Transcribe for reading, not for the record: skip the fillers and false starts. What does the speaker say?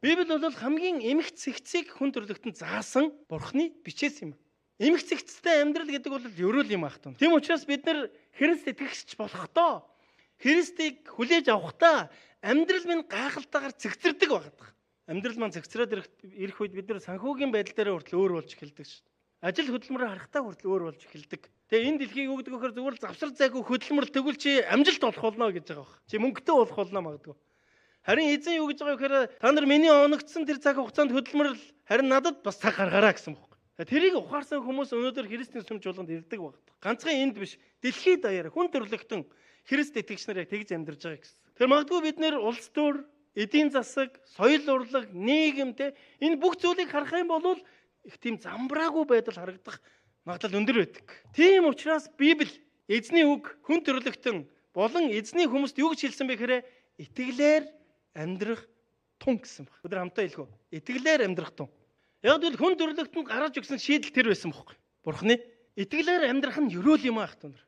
Библи бол хамгийн эмх цэгцийг хүн төрлөختөнд заасан Бурхны бичээс юм. Эмх цэгцтэй амьдрал гэдэг бол ерөөл юм аах тун. Тийм учраас бид нар Христ итгэгч болохдоо Христийг хүлээж авахдаа амьдрал минь гайхалтайгаар цэгцэрдэг байгаад байгаа. Амьдрал маань цэгцрээд ирэх үед бид нар санхүүгийн байдал дээр хүртэл өөр болж эхэлдэг шүү дээ. Ажил хөдөлмөрөөр харахтаа хүртэл өөр болж эхэлдэг. Тэгээ энэ дэлхийг юу гэдэг вэ гэхээр зүгээр л завсар зайгүй хөдөлмөр тэгвэл чи амжилт олох болно гэж байгаа баг. Чи мөнгөтэй болох болно магадгүй. Харин эзэн юу гэж байгаа вэ гэхээр та нар миний оногдсон тэр цаг хугацаанд хөдөлмөрлөл, харин надад бас цаг гаргаараа гэсэн баг. Тэрийг ухаарсан хүмүүс өнөөдөр Христийн сүм чуулганд ирдэг баг. Ганцхан энд биш, дэлхийд даяар хүн төрлөختөн Христ итгэгч нар яг тэгж амьдарч байгаа гэсэн. Тэр магадгүй бид нэр улс төр, эдийн засаг, соёл урлаг, нийгэмтэй энэ бүх зүйлийг харах юм бол их тийм замбраагүй байдал харагдах магадлал өндөр байдаг. Тийм учраас Библи эзний үг хүн төрлөختөн болон эзний хүмүүст юу гэж хэлсэн бэ гэхээр итгэлээр амьдрах тун гэсэн баг. Бид нар хамтаа хэлэх үү? Итгэлээр амьдрах тун. Яг л хүн төрлөختөнд гаргаж өгсөн шийдэл тэр байсан бохоггүй. Бурхны итгэлээр амьдрах нь ерөөл юм аах тун.